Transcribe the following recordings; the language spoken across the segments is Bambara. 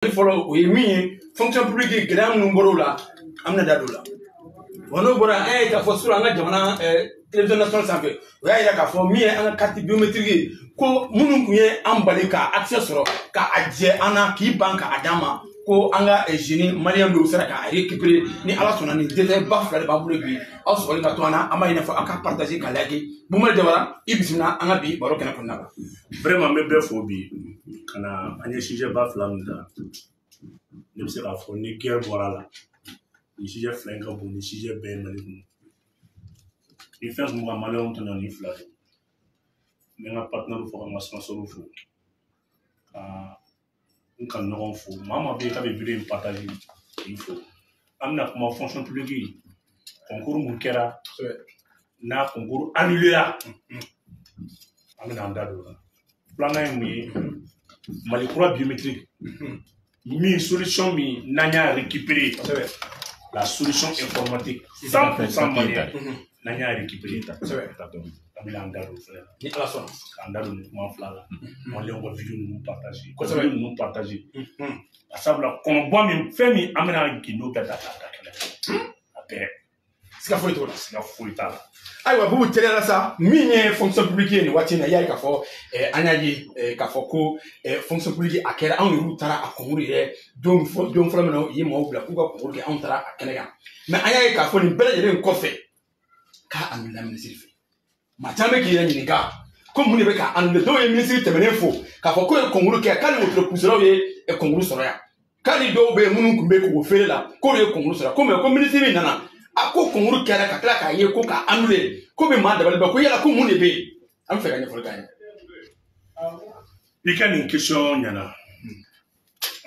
Fɔlɔ, o ye min ye, fonction publique, gɛlɛya minnu bɔr'o la, an bɛna da don o la. Wa n'o bɔra, an y'a ye k'a fɔ sur an ka jamana télévision nationale sanfɛ, o y'a yira k'a fɔ min ye an ka carte biométrique ye, ko minnu tun ye an bali ka accès sɔrɔ, ka a jɛ an na, k'i ban k'a d'an ma, ko an ka jeunes maliyɛn dɔw sera k'a récupérer. Ni Ala sɔnna, nin détail ba fila de b'an bolo bi. Aw sɔgɔlen ka to an na, an b'a ɲini fɔ aw ka partager, ka like. Bumali Jawara, i bisimila an ka bi baro kɛnɛ kɔnɔna la. Vraiment, n bɛ bɛɛ fo bi ka na. An ye sujet ba fila min ta, ne bɛ se k'a fɔ ni guerre bɔra la, nin sujet fila in ka bon ni sujet bɛɛ ye Mali kɔnɔ. Ni fɛn kun ka maliyɛnw tɔɲɔ, nin fila don. N bɛ n ka partenaire fo, ka n ka sponsor fo, ka n kanuɲɔgɔnw fo. Maa maa bɛ yen k'a bɛ vidéo in partager, k'i fo. An bɛna kuma fonction publique concours mun kɛra, n'a concours annulé, an bɛna an da don o la. Filanan ye mun ye? Mali kura biométrique min, solution min n'an y'a récupéré, la solution informatique 100% malien, n'an y'a récupéré, an bɛna an da don o fɛnɛ la. Ni Ala sɔnna. K'an da don nin kuma fila la. Maliyɛnw ka vidéo ninnu partager, ka vidéo ninnu partager, sabula kɔnɔbɔ min, fɛn min, an bɛna gindo bɛɛ ta k'a da kɛnɛ kan, a bɛɛ. Siga foyi t'o la. Siga foyi t'a la. Ayiwa Bubu, teliyala sa, min ye fonction publique ye nin waati in na, i y'a ye k'a fɔ an y'a ye k'a fɔ ko fonction publique a kɛra, anw yɛrɛw taara a concours yɛrɛ don don fɔlɔ min na u ye maaw bila k'u ka concours kɛ, anw taara a kɛnɛ kan. Mais an y'a ye k'a fɔ nin bɛɛ lajɛlen kɔfɛ, k'a annulé minisiri fɛ. Maa caman bɛ k'i yɛrɛ ɲininka ko mun de bɛ k'a annulé. Dɔw ye minisiri tɛmɛnen fo k'a fɔ ko ye concours kɛ, k'ale wotoro puseraw ye concours sɔrɔ yan, k'ale dɔw bɛ yen minnu tun bɛ k'o feere la, k'olu ye concours sɔrɔ ko. Mais ko minisiri nana a ko concours kɛra, ka tila k'a ye ko k'a annulé, ko bɛ maa dabali ban, ko yala ko mun de bɛ yen? An bɛ fɛ ka ɲɛfɔli k'an ye. I ka nin question ɲɛna.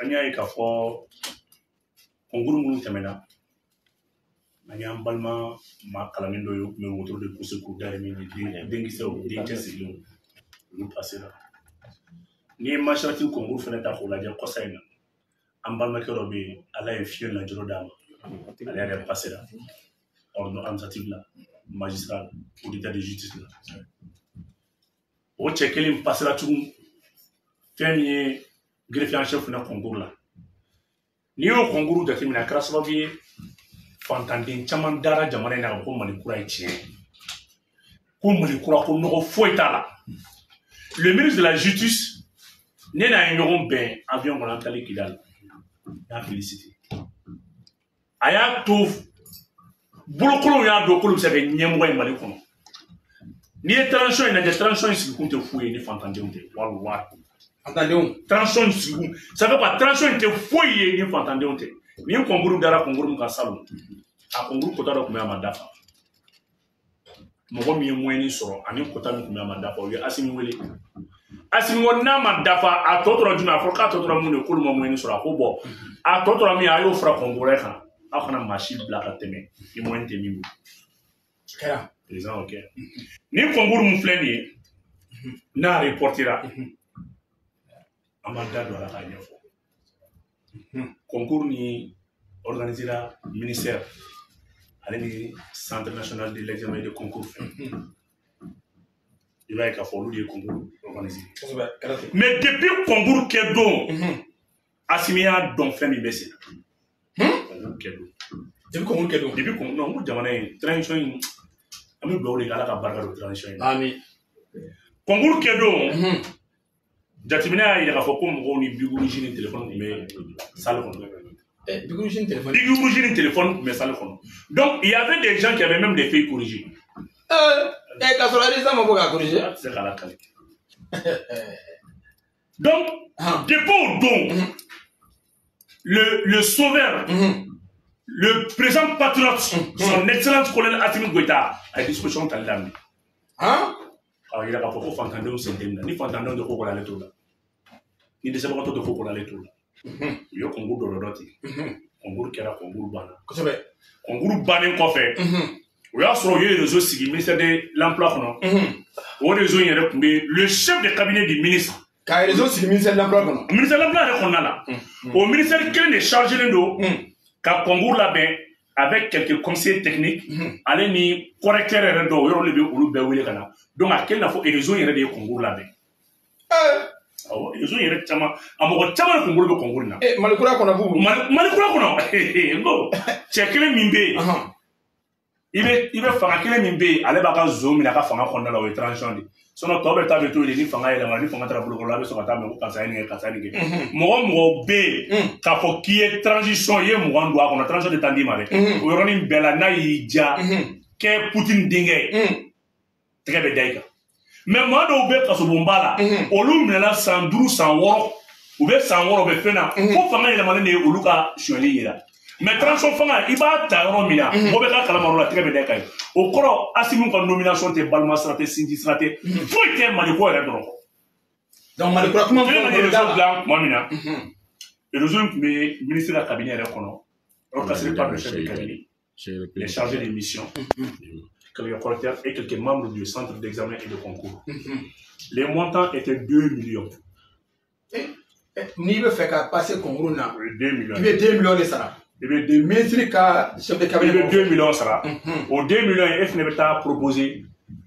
An y'a ye k'a fɔ concours minnu tɛmɛna, an y'an balima maa kalannen dɔ ye, u tun bɛ wotoro de pousser k'u dahirimɛ ni denkisɛw, den cɛsirilenw, olu pasera. N'i ye magistrature concours fɛnɛ ta k'o lajɛ kɔsa in na, an balimakɛ dɔ bɛ yen, Ala ye fiɲɛ lajɔrɔ d'a ma, ale yɛrɛ pasera ordre administratif la, magistrat, auditeur de justice la. O cɛ kelen pasera tugun fɛn min ye greffier en chef fana concours la. N'i y'o concours jateminɛ, a kɛra sababu ye fantanden caman dara jamana in na ko Mali kura ye tiɲɛ ye, ko Mali kura, ko nɔgɔ foyi t'a la. Le ministre de la Justice, ne n'a ye ɲɔgɔn bɛn avion kɔnɔ, an taalen Kidali, n y'a félicité. A y'a to bolokolonw y'a dɔn k'olu bɛ se ka kɛ ɲɛmɔgɔ ye Mali kɔnɔ. N'i ye transition in lajɛ, transition in sigikun tɛ foyi ye ni fantandenw tɛ, walahi. Fantandenw. Transition in sigikun, ça fait quoi? Transition in tɛ foyi ye ni fantandenw tɛ. Nin concours dara concours min kan salon, a concours quota dɔ tun bɛ yen, a ma dafa. Mɔgɔ min ye moyen sɔrɔ ani quota min tun bɛ yen, a ma dafa. U ye Asimi wele, Asimi ko n'a ma dafa, a tɔ tora jumɛn? A fɔra k'a tɔ tora mun de? K'olu ma moyen sɔrɔ. A ko bɔn, a tɔ tora min ye, a y'o fara concours wɛrɛ kan, aw kana maa si bila ka tɛmɛ ni moyen tɛ min bolo. Kɛra. Président y'o kɛ. Nin concours min filɛ nin ye, n'a reportera, an b'an da don a la k'a ɲɛfɔ. Concours ni organisera ministère ale ni Centre national de l'examen de concours fɛ. I b'a ye k'a fɔ olu de ye concours organisé. Kosɛbɛ, kɛra ten. Mais depuis concours kɛ don, Asimi y'a dɔn fɛn min bɛ sen na, concours kɛ don. Depuis concours kɛ don. Depuis concours, non, n ko jamana in transition in, an bɛ dugawu de kɛ, Ala ka barika don transition in na. Amin. Concours kɛ don, jateminɛ y'a yira k'a fɔ ko mɔgɔw ni bic rouge ni téléphone tun bɛ salle kɔnɔ. Bic rouge ni téléphone. Bic rouge ni téléphone tun bɛ salle kɔnɔ. Donc il y avait des gens qui avaient même des feuilles corrigées. K'a sɔrɔ résultat ma bɔ k'a corriger. A tɛ se k'a lakale. Donc depuis o don, le sauveur, le président patriote, son excellence colonel Assimi Goïta, a ye disposition tali daminɛ. K'a yira k'a fɔ ko fantandenw sen tɛ nin na. Ni fantandenw tɛ ko ko la, ale t'o la. Ni dɛsɛbagatɔ tɛ ko ko la, ale t'o la. U ye concours dɔ dɔ ten. Concours kɛra, concours banna. Concours bannen kɔfɛ, o y'a sɔrɔ u ye réseau sigi ministère de l'Emploi kɔnɔ. O réseau in yɛrɛ tun bɛ le chef de cabinet du ministre. Ka réseau sigi ministère de l'Emploi kɔnɔ. Ministère de l'Emploi yɛrɛ kɔnɔna la, o ministère kelen de chargé don ka concours labɛn avec quelques conseillers techniques, ale ni correcteur yɛrɛ dɔw, yɔrɔ de bɛ olu bɛɛ wele ka na. Donc a kɛlen n'a fɔ réseau yɛrɛ de ye concours labɛn. Awɔ, réseau yɛrɛ caman, a mɔgɔ caman de kunkolo bɛ concours in na. Mali kura kɔnɔ Bubu. Mali kura kɔnɔ, n ko cɛ kelen min bɛ yen, i bɛ fanga kelen min bɛ yen, ale b'a ka zon minɛ a ka fanga kɔnɔna la, o ye transition de ye. Sinon tɔ bɛ taa bɛ to yen de, ni fanga yɛlɛmana, ni fanga taara bolokɔrɔ la, a bɛ sɔrɔ ka taa mɛn ko karisa ye nin kɛ, karisa ye nin kɛ. Mɔgɔ bɛ yen k'a fɔ k'i ye transition, i ye 20 don a kɔnɔ, transition tɛ taa d'i ma dɛ. O yɔrɔnin bɛɛ la, n'a y'i diya, kɛ Poutine denkɛ ye, tɛgɛ bɛ da i kan. Mais maa dɔw bɛ kasobonba la, olu minɛna san 5, san 6, u bɛ san 6 u bɛ fɛn na, fo fanga yɛlɛmalen de ye olu ka sonyɛli yira. Mais transition fanga, i b'a ta yɔrɔ min na, mɔgɔ bɛ k'a kalama yɔrɔ la, tɛgɛ bɛ da i kan ye. O kɔrɔ, Assimi ka nomination tɛ, balima sira tɛ, sinji sira tɛ, foyi tɛ Mali ko yɛrɛ dɔrɔn kɔ. Donc Mali kura kuma fɔ réseau dilan tuma min na, réseau in tun bɛ ministre ka cabinet yɛrɛ kɔnɔ, orchestré par le chef de cabinet, les chargés de mission, quelques correcteurs et quelques membres du centre d'examen et de concours. Les montants étaient 2 millions. N'i bɛ fɛ ka passer concours na, 2 millions. I bɛ 2 millions de sara. I bɛ 2 ministre ka chef de cabinet. I bɛ 2 millions sara. O 2 millions e fana bɛ taa proposer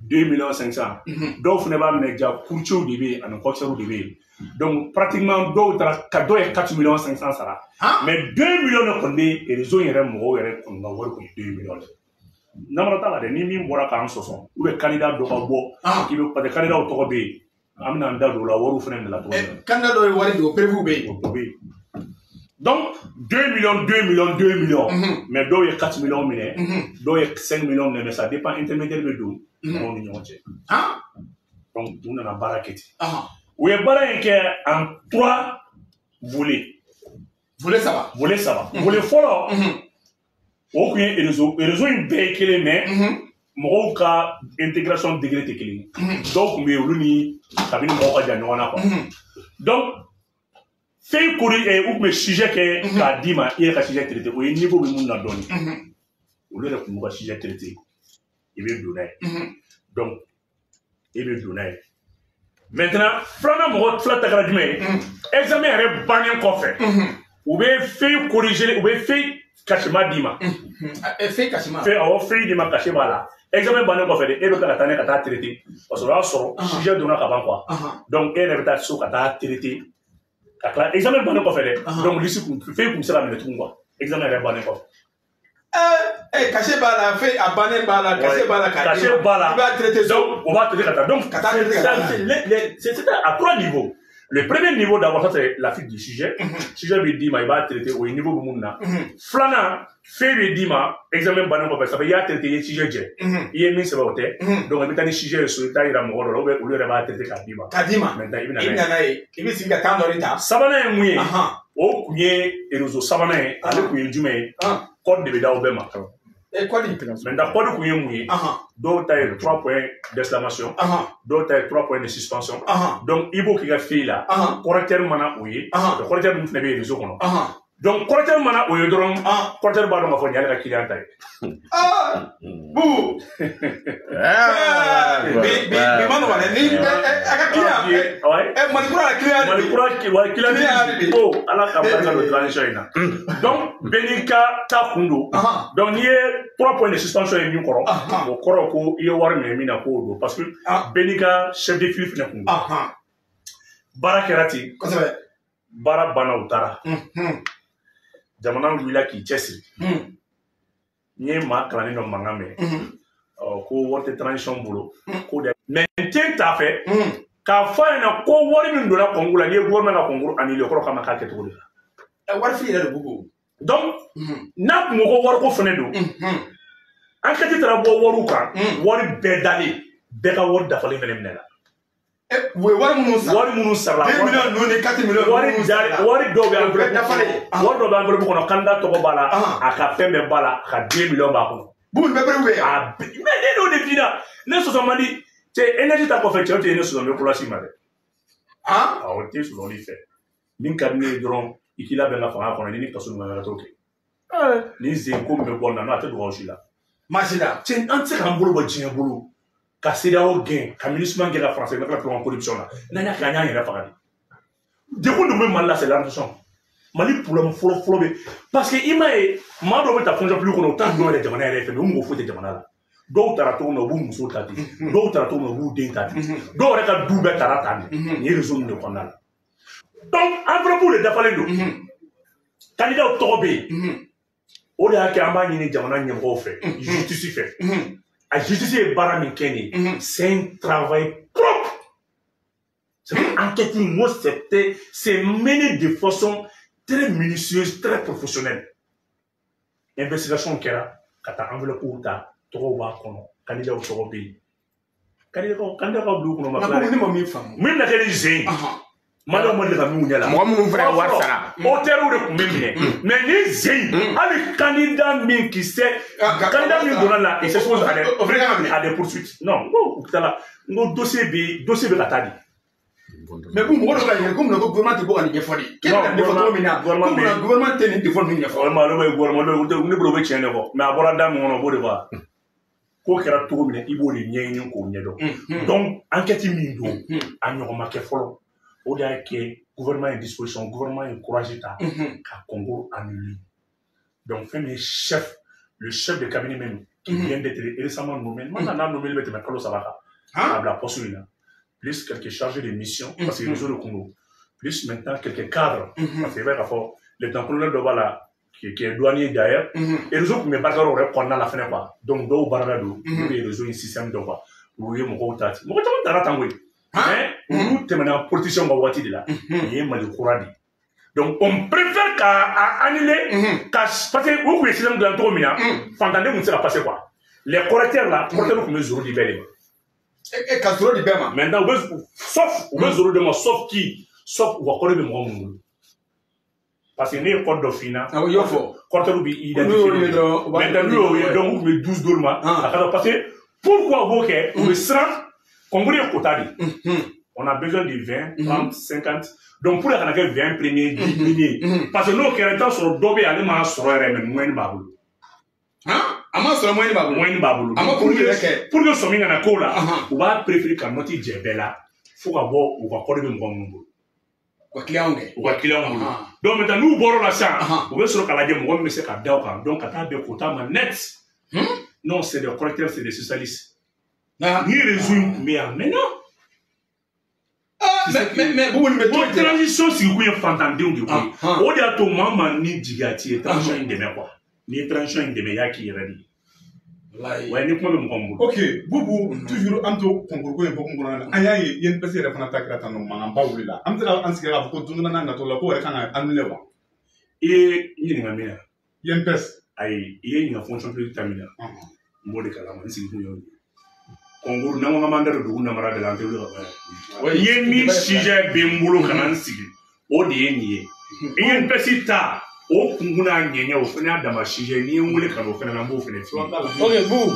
2 500 000. Dɔw fana b'a minɛ ja courtiers de bɛ yen ani coxeurs de bɛ yen. Donc pratiquement dɔw taara ka dɔw ye 4 500 000 sara. Mais 2 millions de kɔni bɛ réseau yɛrɛ mɔgɔw yɛrɛ kɔni ka wari kɔni 2 millions de. Namara t'a la dɛ, ni min bɔra k'an sɔsɔ ou bien candidat dɔ ka bɔ k'i bɛ, parce que candidat tɔgɔ bɛ yen, an bɛna an da don o la, wariw fana nana cogo min na. Candidat dɔw ye wari di, o preuve bɛ yen. O bɛ yen. Donc 2 millions, 2 millions, 2 millions. Mais dɔw ye 4 millions minɛ, dɔw ye 5 millions minɛ, mais ça dépend, intermédiaire bɛ don mɔgɔw ni ɲɔgɔn cɛ. Donc u nana baara kɛ ten. U ye baara in kɛ en 3 volets. Volet saba. Volet saba. Volet fɔlɔ, o kun ye réseau in bɛɛ ye kelen, mais mɔgɔw ka intégration degré tɛ kelen ye. Dɔw kun bɛ yen, olu ni kabini mɔgɔw ka jan ɲɔgɔn na quoi. Donc fɛn kori u kun bɛ sujet kɛ k'a d'i ma, i yɛrɛ ka sujet traité, o ye niveau bɛ mun na dɔɔni. Olu yɛrɛ kun b'u ka sujet traité, i bɛ don n'a ye. Donc i bɛ don n'a ye. Maintenant filanan mɔgɔ fila ta kɛra jumɛn ye? Examen yɛrɛ bannen kɔfɛ, u bɛ fɛn corriger, u bɛ fɛn cachement d'i ma. Fɛn cachement. Fɛn awɔ, fɛn d'i ma, cachet b'a la. Examen bannen kɔfɛ de, e bɛ tila ka taa n'a ye ka taa traité, parce que o y'a sɔrɔ sujet donna ka ban quoi. Donc e yɛrɛ bɛ taa so ka taa traité. Ka tila examen bannen kɔfɛ dɛ, donc liste kun fɛn kun bɛ se ka minɛ tugun quoi, examen yɛrɛ bannen kɔfɛ. Cachet b'a la, fɛn a bannen b'a la, cachet b'a la, cachet b'a la. I b'a traité so. Donc o b'a traité ka taa. Donc ka taa traité ka taa. C'est à 3 niveaux. Le premier niveau d'abord, ça c'est la fuite du sujet. Sujet bɛ d'i ma, i b'a traité, o ye niveau bɛ mun na. Filanan, fɛn bɛ d'i ma, examen bannen kɔfɛ, ça fait i y'a traité, i ye sujet jɛ. I ye min sɛbɛn o tɛ. Donc i bɛ taa ni sujet ye so, i bɛ taa yira mɔgɔ dɔ la, ou bien olu yɛrɛ b'a traité k'a d'i ma. K'a d'i ma. Maintenant i bɛ na n'a ye. I bɛ sigi ka temps dɔ de ta. Sabanan ye mun ye? O kun ye réseau sabanan ye, ale kun ye jumɛn ye? Code de bɛ d'aw bɛɛ ma. Code. Maintenant code kun ye mun ye? Dɔw ta ye 3 points d'exclamation, dɔw ta ye 3 points de suspension. Donc i b'o k'i ka feuille la, correcteur mana o ye, correcteur ninnu fana bɛ réseau kɔnɔ. Donc correcteur mana o ye dɔrɔn, correcteur b'a dɔn k'a fɔ nin y'ale ka client ta ye. Bubu. Bi ma nɔgɔn dɛ, ni a ka client. Mali kura la client. Mali kura wa client ko Ala ka barika don transition in na. Donc bɛɛ n'i ka ta kun don. Donc n'i ye 3 points de suspension ye min kɔrɔ, o kɔrɔ ko i ye wari minɛ min na k'o don, parce que bɛɛ n'i ka chef de file fana kun don. Baara kɛra ten. Kosɛbɛ. Baara banna, u taara. Jamana wulila k'i cɛsiri. N ye maa kalannen dɔ mankan mɛn ko wari tɛ transition bolo ko de, mais n tɛ t'a fɛ k'a fɔ a ɲɛna ko wari min donna concours la, n'i ye gouvernement ka concours annulé, o kɔrɔ k'a ma k'a kɛcogo de la. Wari fili yɛrɛ de b'u. Donc n'a kun ko ko wariko fana don, enquête taara bɔ wariw kan, wari bɛɛ dalen, bɛɛ ka wari dafalen fana minɛ la. U ye wari minnu sara. Wari minnu sara. 2 millions ninnu ni 4 millions. Wari dɔw bɛ enveloppe kɔnɔ. Wari dɔw bɛ enveloppe kɔnɔ, candidat tɔgɔ b'a la, a ka fɛn bɛɛ b'a la, a ka 2 millions b'a kɔnɔ. Bubu, nin bɛɛ preuve bɛ yan. A bɛɛ, mais ne y'o de f'i ɲɛna, ne sɔsɔ man di. Cɛ énergie ta kɔfɛ, cɛw tɛ ne sɔsɔ, n bɛ kɔlɔsi ma dɛ. Awɔ, n tɛ sɔsɔli fɛ. Min ka di ne ye dɔrɔn, i k'i labɛn ka fanga kɔnɔ, ni kaso min ka t'o kɛ. Ni zen ko min bɛ bɔ nin na, n'o a tɛ dugawu si la. Maa si la. Cɛ, an tɛ se k'an bolo bɔ diɲɛ bolo. Ka CEDEAO gɛn, ka MINUSMA gɛn, ka français ka tila corruption la. N'an y'a kɛ, an y'an yɛrɛ faga de. Degun dun bɛ Mali la, c'est l'argent. Mali problème fɔlɔ fɔlɔ bɛ, parce que i m'a ye, maa dɔw bɛ ta fonction publique kɔnɔ, u t'a dɔn yɛrɛ jamana yɛrɛ fɛ, mais u mɔgɔ foyi tɛ jamana la. Dɔw taara cogo min na, u b'u musow ta ten. Dɔw taara cogo min na, u b'u den ta ten. Dɔw yɛrɛ ka du bɛɛ taara tan de. Nin ye réseau ninnu de kɔnɔna la. Donc enveloppe de dafalen don. Candidat tɔgɔ bɛ yen. O de y'a kɛ an b'a ɲini jamana ɲɛmɔgɔw fɛ, justice fɛ. A justice ye baara min kɛ nin ye, c'est un travail propre. C'est une enquête, moi, c'est mené de façon très minutieuse, très professionnelle. Investigation kɛra ka taa enveloppe ta, tɔgɔw b'a kɔnɔ, candidat tɔgɔ bɛ yen. Candidat ka bila u kɔnɔ ma tila dɛ. Ne ma min faamu. Min bɛna kɛ ni zen ye. Maliyɛnw ma deli ka min ɲɛ la. Mɔgɔ minnu fana ye wari sara. Hôteliw de tun bɛ minɛ. Mais ni zen in, hali candidat min qui sait, candidat min donna la, il s'expose à des poursuites. Non, n ko u tilala, n ko dossier bɛ ka taa di. Mais bon, mɔgɔ dɔ ka ɲininka ko munna ko gouvernement tɛ bɔ ka nin ɲɛfɔ de. K'e bɛ ka nin ɲɛfɔ cogo min na, ko munna gouvernement tɛ nin défaut ninnu ɲɛfɔ. Vraiment, ne bɛ gouvernement, ne bolo o bɛ tiɲɛ de fɔ. Mais a bɔra da min kɔnɔ, o b'o de fɔ. Ko kɛra cogo min na, i b'o de ɲɛɲini k'o ɲɛdɔn. Donc enquête min don, a ɲɔgɔn ma kɛ fɔlɔ. O de y'a kɛ gouvernement ye disposition, gouvernement ye courage ta ka concours annulé. Donc fɛn min ye chef, le chef de cabinet même qui vient d'être récemment nommé, maintenant n'a nommé bɛ tɛmɛ kalo 3 kan, a bila poste in na, plus quelques chargés de mission, parce que réseau de kun don, plus maintenant quelques cadres, parce que i b'a ye k'a fɔ lieutenant colonel dɔ b'a la qui est douanier d'ailleurs, et réseau tun bɛ baarakɛyɔrɔ yɛrɛ kɔnɔna la fɛnɛ quoi. Donc dɔw baarada don, olu ye réseau in système dɔn quoi, olu ye mɔgɔw ta ten, mɔgɔ caman taara tan koyi. Mais olu tɛmɛna politiciens ka waati de la, nin ye Mali kura de ye. Donc on préfère k'a annuler, ka parce que u tun ye système dilan cogo min na, fantanden tun tɛ se ka passer quoi. Les correcteurs là, correcteurs tun bɛ zéro di bɛɛ de ma. Ka zéro di bɛɛ ma. Maintenant u bɛ sauf u bɛ zéro di ma, sauf qui, sauf u ka kɔrɔ bɛ mɔgɔ minnu bolo. Parce que ne ye code dɔ f'i ɲɛna. Awɔ, i y'o fɔ. Correcteur b'i identifier. Maintenant n'u y'o ye, donc u tun bɛ 12 d'olu ma. A ka parce que pourquoi u b'o kɛ, u bɛ siran. Concours ye quota de. On a besoin de 20, 30, 50. Donc pour kana kɛ 20 premiers, 10 premiers. Parce que n'o kɛra, i bɛ taa sɔrɔ dɔ bɛ yen, ale m'a sɔrɔ yɛrɛ, mais moyenne b'a bolo. A ma sɔrɔ moyenne b'a bolo. Moyenne b'a bolo. A ma concours yɛrɛ kɛ. Pour que sɔmi kana k'o la, u b'a préférer ka note jɛ bɛɛ la fo ka bɔ u ka code bɛ mɔgɔ minnu bolo. U ka client kɛ. U ka client bolo. Donc maintenant n'u bɔr'o la sisan, u bɛ sɔrɔ k'a lajɛ mɔgɔ min bɛ se ka da o kan. Donc ka taa bɛn quota ma net. Non, c'est des correcteurs, c'est des socialistes. Ni réseau in tun bɛ yan maintenant. Mais Boubou nin bɛ to yen. Transition sigikun ye fantandenw de ko ye. O de y'a to maa maa ni jigiya t'i ye transition in dɛmɛ quoi. N'i ye transition in dɛmɛ, i y'a k'i yɛrɛ de ye. Ouais, ni kuma bɛ mɔgɔ min bolo. Ok, Boubou, toujours an to concours ko in hokumu kɔnɔna na, an y'a ye INPS yɛrɛ fana ta kɛra tan nɔ, mankanba wulila. An bɛ se ka an sigi k'a fɔ ko don dɔ n'a nataw la ko yɛrɛ kan ka annuler wa? I ye n ɲininka min na? INPS. Ayi, i ye ɲininka fonction publique ta min na. N b'o de kalama, n sigikun y'o ye. Concours n'an ko k'an b'an da don dugu namara bɛɛ la, an tɛ wuli ka bɔ yan. I ye min sujet bɛ n bolo ka na n sigi, o de ye nin ye. INPS ta, o kunkun n'a ɲɛɲɛ, o fana y'a dama sujet, n'i ye n wele ka na o fana na, n b'o fana f'i ye. Ok, Boubou,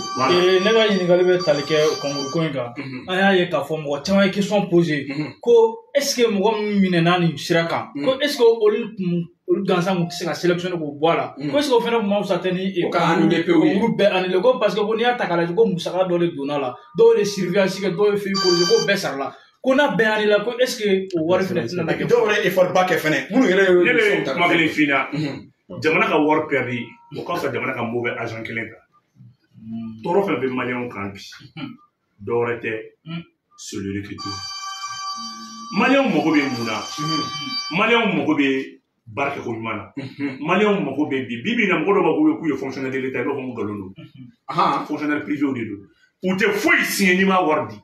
ne ka ɲininkali bɛ tali kɛ concours ko in kan. An y'a ye k'a fɔ mɔgɔ caman ye question posé ko est ce que mɔgɔ min minɛna nin sira kan, ko est ce que olu kun olu gansan kun tɛ se ka sélectionner k'o bɔ a la, ko est ce que o fana kun ma fisa tɛ ni o ka annuler pewu ye, olu bɛɛ annuler ko parce que ko n'i y'a ta k'a lajɛ ko musaka dɔ de donna la, dɔw ye surveillance kɛ, dɔw ye feuille corriger, k'o bɛɛ sarala, ko n'a bɛɛ annulé ko est ce que o wari fana tɛna na kɛ. Dɔw yɛrɛ effort ba kɛ fɛnɛ minnu yɛrɛ ye. Ne bɛ kuma kelen f'i ɲɛna, jamana ka wari perdu, o ka fisa jamana ka mauvais agent kelen kan. Tɔɔrɔ fɛn fɛn bɛ maliyɛnw kan bi, dɔ wɛrɛ tɛ, c'est le recrutement. Maliyɛnw mago bɛ mun na? Maliyɛnw mago bɛ baara kɛko ɲuman na. Maliyɛnw mago bɛ bi bi in na, mɔgɔ dɔw b'a fɔ k'u ye fonctionnaire de l'État, i b'a fɔ ko nkalon don. Fonctionnaire privé de don. U tɛ foyi signé n'i m'a wari di.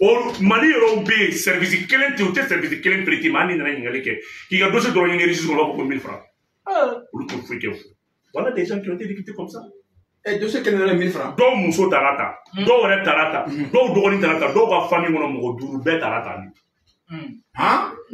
O Mali yɔrɔw bɛ yen, service kelen tɛ, u tɛ service kelen prêter ma, hali n'i nana ɲininkali kɛ k'i ka dossier dɔrɔn ɲini registre kɔnɔ, u b'a fɔ ko 1000 francs. Olu tɛ foyi kɛ fu. Voilà des gens qui ont été recrutés comme ça. Dossier kelen dɔrɔn 1000 francs. Dɔw muso taara ta, dɔw yɛrɛ taara ta, dɔw dɔgɔnin taara ta, dɔw ka famille kɔnɔ mɔgɔ 5 bɛɛ taara ta.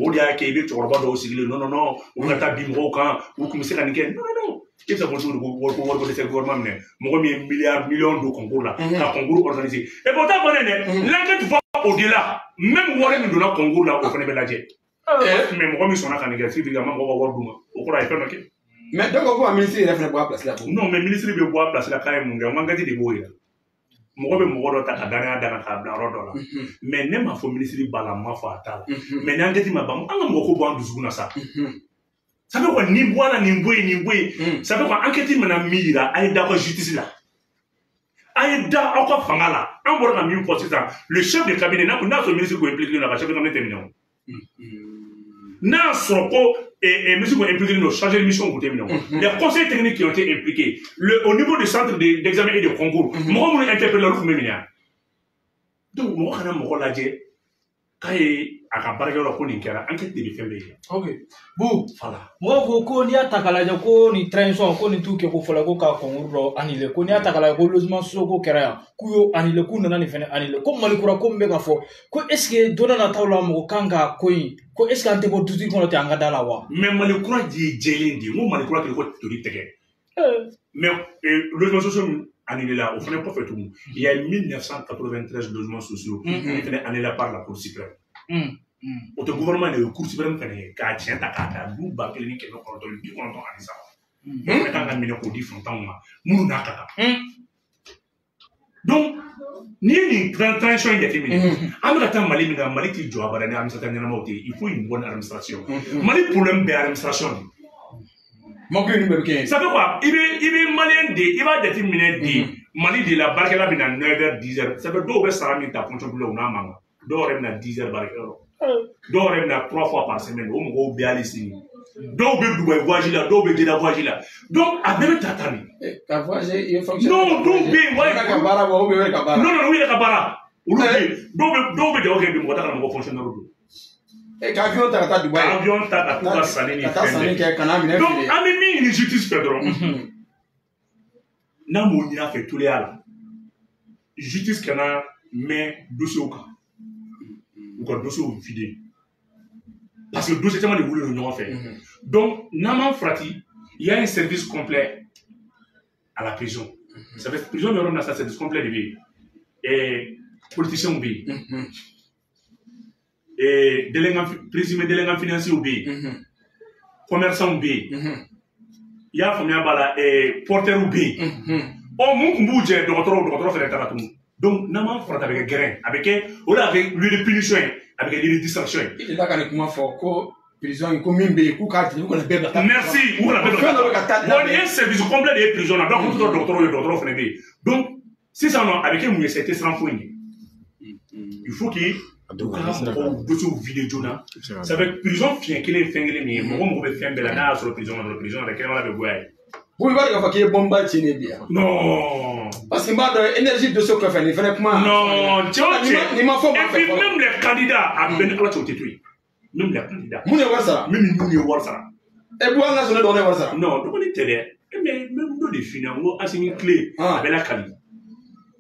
O de y'a kɛ i bɛ cɛkɔrɔba dɔw sigilen, non non non, u bɛ ka taa bin mɔgɔw kan, u tun bɛ se ka nin kɛ, non non non. I bɛ se ka fɔ cogo di ko wariko dɛsɛ gouvernement minɛ, mɔgɔ min ye milliard million don concours la, ka concours organiser. Et pourtant fana dɛ, l'enquête va au-delà, même wari min donna concours la, o fana bɛ lajɛ. Mais mɔgɔ min sɔnna ka nin kɛ, si a ma mɔgɔ ka wari d'u ma, o kɔrɔ a ye fɛn dɔ kɛ. Mais dɔw ko ko a ministre yɛrɛ fana bɔ a place la. Non, mais ministre bɛ bɔ a place la k'a ye mun kɛ, enquête de b'o yira. Mɔgɔ bɛ mɔgɔ dɔ ta ka danaya d'a kan k'a bila yɔrɔ dɔ la. Mais ne m'a fɔ ministre b'a la, n m'a fɔ a t'a la. Mais ni enquête ma ban, an ka mɔgɔ ko bɔ an dusukun na sa. Ça fait quoi nin bɔ a la, nin bɔ yen, nin bɔ yen. Ça fait quoi enquête mana min yira, a ye da aw ka justice la. A ye da aw ka fanga la. An bɔra ka min fɔ sisan, le chef de cabinet, n'a sɔrɔ ministre ko impliqué la, ka chef de cabinet tɛ minɛ o. N'a y'a sɔrɔ ko ministre ko impliqué don, chargé de mission tun tɛ minɛ o. Les conseils techniques qui ont été impliqués, au niveau du centre d'examen et de concours, mɔgɔ minnu interpellé olu tun bɛ minɛ. Donc mɔgɔ kana mɔgɔ lajɛ k'a ye a ka baarakɛyɔrɔ ko nin kɛra, enquête de bɛ fɛn bɛɛ yira. Ok. Bu. Voilà. Mɔgɔw ko n'i y'a ta k'a lajɛ ko nin transition ko nin t'u kɛ ko fɔlɔ ko ka concours dɔ annulé, ko n'i y'a ta k'a lajɛ ko logement sociaux ko kɛra yan k'u y'o annulé, k'u nana nin fɛnɛ annulé, ko Mali kura ko min bɛ ka fɔ ko est ce que don dɔ nataw la mɔgɔ kan ka ko in ko est ce que an tɛ bɔ dutigi kɔnɔ ten an ka da la wa? Mais Mali kura ye jɛlen de ye, n ko Mali kura kɛlen ko tori tɛgɛ. Mais logement sociaux min annulé la, o fana kɔfɛ tugun, il y a 1993 logements sociaux min fana annulé par la Cour suprême. O tɛ gouvernement de ye, Cour suprême fana ye k'a tiɲɛ ta k'a ta du 1993. O fana kan ka minɛ k'o di fantanw ma minnu n'a ka kan. Donc n'i ye nin transition in jateminɛ, an bɛ ka taa Mali min na, Mali t'i jɔ abada ni administration ɲɛnamaw tɛ. Il faut une bonne administration. Mali problème bɛɛ administration de. Mako ninnu bɛɛ bɛ kɛ yen. Ça fait quoi? I bɛ malien de, i b'a jateminɛ de, Mali de la baarakɛla bɛ na 9h 10h. Ça fait dɔw bɛ sara min ta fonction publique u n'a man kan. Dɔw yɛrɛ bɛ na 10h baarakɛyɔrɔ. Dɔw yɛrɛ bɛ na 3 fois par semaine. O mɔgɔw bɛ hali sini. Dɔw bɛ Dubaï voyage la, dɔw bɛ Jeddah voyage la. Donc a bɛɛ bɛ ta tan de. Ka voyage i ye fonction. Non, dɔw bɛ yen. U yɛrɛ ka baara bɔ ou bien u yɛrɛ ka baara. Non non, u yɛrɛ ka baara. Olu bɛ yen. Dɔw bɛ jago kɛ bi, mɔgɔ t'a ka mɔgɔ fonctionnaire don. Ka avion ta ka taa Dubaï. Ka avion ta ka t'u ka sanni ni fɛn bɛɛ. Ka taa sanni kɛ ka n'a minɛ feere. Donc an bɛ min ɲini justice fɛ dɔrɔn. N'a m'o ɲini a fɛ toliya la, justice kana mɛn dossier kan. U ka dossier vider. Parce que dossier caman de wulilen don ɲɔgɔn fɛ. Donc n'an m'an farati, il y a un service complet à la prison. Ça fait prison bɛ yɔrɔ min na sisan, service complet de bɛ yen. Politiciens bɛ yen. Présumé délinquants financiers bɛ yen. Commerçants bɛ yen. I y'a faamuya b'a la, porteurs bɛ yen. Ɔ mun tun b'u jɛ dɔgɔtɔrɔ fɛnɛ taara tugun. Donc n'an m'an farati a bɛ kɛ gɛrɛn, a bɛ kɛ o de a bɛ kɛ lieu de punition ye, a bɛ kɛ lieu de distraction ye. I delila ka nin kuma fɔ ko prison in ko min bɛ yen k'u k'a jigin u kana bɛɛ bila taa. Merci, u kana bɛɛ bila. Fɛn dɔ bɛ ka taa. Bon nin ye service complet de ye prison na, donc an tɛ dɔgɔtɔrɔw ye, dɔgɔtɔrɔ fɛnɛ bɛ yen. Donc sisan nɔ a bɛ kɛ mun ye sa, i tɛ siran foyi ɲɛ. Il faut que u ka mɔgɔw dossier vider joona. Ça fait prison fiɲɛ kelen fɛn kelen min ye, mɔgɔ mɔgɔ bɛ fɛn bɛɛ la, n'a y'a sɔrɔ prison kɔnɔ, prison yɛrɛ kɛnɛmana bɛ goya ye. Bon, i b'a dɔn k'a fɔ k'i ye bɔnba ci ne bi yan. Non. Parce que n b'a dɔn énergie dossier kɔfɛ nin fɛnɛ kuma. Non, cɛ o cɛ. Nin ma fɔ maa fɛ fɔlɔ. Et puis même les candidats a bɛɛ ni Ala cɛ o tɛ to yen. Même les candidats. Mun ye wari sara? Même minnu ye wari sara. Bu an ka sɔrɔ ne dɔgɔnin ye wari sara. Non, dɔgɔnin tɛ dɛ. Mais même dɔ de f'i ɲɛna n ko Asimi tile a bɛɛ lakali.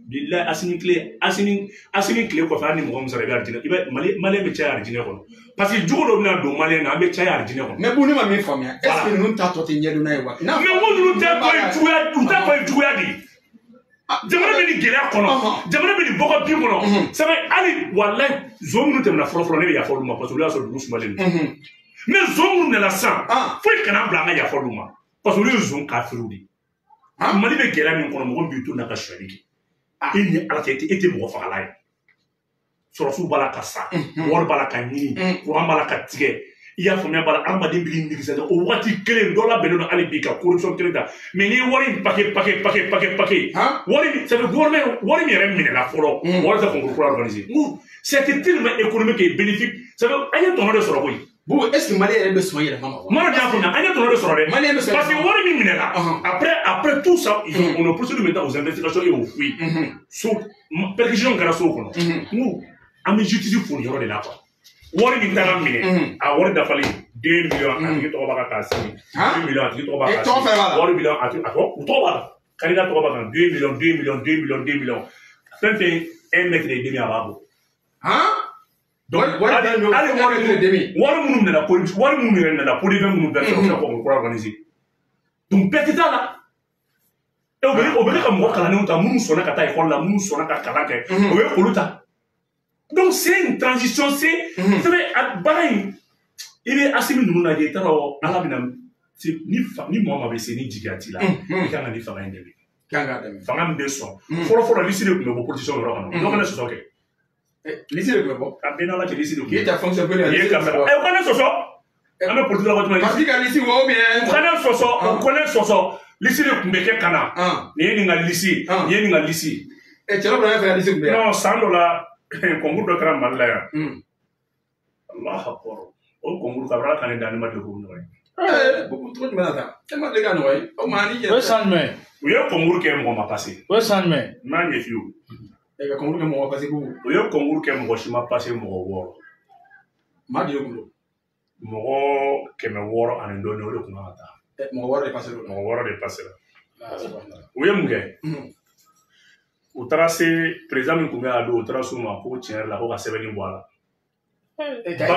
Bilahi Asimi tile Asimi tile kɔfɛ hali ni mɔgɔ min sara i bɛ arijinɛ, i bɛ Malien bɛ caya arijinɛ kɔnɔ. Parce que jogo dɔ bɛna don Malien na, an bɛ caya arijinɛ kɔnɔ. Mais bu ne ma min faamuya, est ce que ninnu ta tɔ tɛ ɲɛdɔnna ye wa? Mais n ko ninnu ta tɔ ye juguya, u ta tɔ ye juguya de ye. Jamana bɛ nin gɛlɛya kɔnɔ, jamana bɛ nin bɔgɔ bin kɔnɔ. Ça fait hali walahi zon minnu tɛmɛna fɔlɔ fɔlɔ ne bɛ yafa olu ma parce que olu y'a sɔrɔ dugu sumalen don. Mais zon minnu nana sisan, foyi kana bila an ka yafa olu ma parce que olu ye zon kafiriw de ye. Mali bɛ gɛlɛya min kɔnɔ, mɔgɔ min b'i to n'a ka sonyali kɛ. E ni Ala cɛ, e tɛ mɔgɔ fagala ye. Sɔrɔsiw b'a la ka sa, wari b'a la ka ɲini, kuran b'a la ka tigɛ. I y'a faamuya b'a la, hadamaden b'i nigisa o waati kelen dɔ labɛnnen don hali bi ka corruption kelen ta. Mais n'i ye wari in paquet wari min, ça fait gouvernement wari min yɛrɛ minɛna fɔlɔ, wari tɛ concours kura organiser. N ko c'était tellement économique et bénéfique. Ça fait an ye tɔnɔ de sɔrɔ koyi. Bon, est-ce que Mali yɛrɛ bɛ sɔn yɛlɛma ma wa? Mali y'a faamuya, an ye tɔnɔ de sɔrɔ dɛ. Mali bɛ sɔn. Parce que wari min minɛna, après tout ça, on a procédé maintenant aux investigations et aux fouilles. So, perquisition kɛra so kɔnɔ. N ko an bɛ justice fo nin yɔrɔ de la quoi. Wari min taara minɛ, a wari dafalen 2 millions a tigi tɔgɔ b'a kan k'a sigi. 2 millions a tigi tɔgɔ b'a kan. Tɔgɔ fɛnɛ b'a la. Wari million a tigi a tɔgɔ u tɔgɔ b'a la. Candidat tɔgɔ b'a kan 2 millions 2 millions 2 millions 2 millions. Fɛn fɛn 1 mètre et demi a b'a bɔ. Donc hali wari minnu nana wari minnu yɛrɛ nana pot de vin minnu bɛɛ sɔrɔ ka concours organiser. Donc bɛɛ tɛ taa la. O bɛ kɛ ka mɔgɔ kalannenw ta minnu sɔnna ka taa école la, minnu sɔnna ka kalan kɛ, o bɛ olu ta. Donc c'est une transition, c'est vous savez baara in i bɛ Asimi ninnu lajɛ i t'a dɔn Ala bɛna ni mɔgɔ ma bɛ se ni jigiya t'i la, i kan ka nin fanga in dɛmɛ. Fanga min bɛ sɔn. Fɔlɔ fɔlɔ liste de tun bɛ bɔ politicien yɔrɔ kɔnɔ. Dɔ kana sɔsɔ kɛ. Liste de tun bɛ bɔ. A bɛɛ n'Ala cɛ liste de tun bɛ. K'i ta fonction publique. I ye karisa. O kana sɔsɔ. An bɛ politique la waati min na. Parti ka liste ou bien. O kana sɔsɔ, o kana sɔsɔ. Liste de tun bɛ kɛ ka na. Nin ye nin ka liste, nin ye nin ka liste. Cɛ dɔ fana ka liste tun bɛ yan. Non, san dɔ la concours dɔ kɛra Mali la yan. Allahu akbar. O concours kabini Ala ka ne dan ne ma deli k'o ɲɔgɔn ye. Bubu cogo jumɛn na tan? E ma deli ka ɲɔgɔn ye? O maa ni O ye san jumɛn? U ye concours kɛ mɔgɔ ma passé. O ye san jumɛn? N b'a ɲɛ f'i ye. Ka concours kɛ mɔgɔ ma passé Bubu. U ye concours kɛ mɔgɔ si ma passé mɔgɔ 6. Maa joli kun don? Mɔgɔ 600 ani dɔɔnin o de kun kan ka taa. Mɔgɔ 6 de passé la. Mɔgɔ 6 de passé la. U ye mun kɛ? U taara se président min kun bɛ a don, u taara s'u ma ko tiɲɛ yɛrɛ la ko ka sɛbɛnni bɔ a la. Ka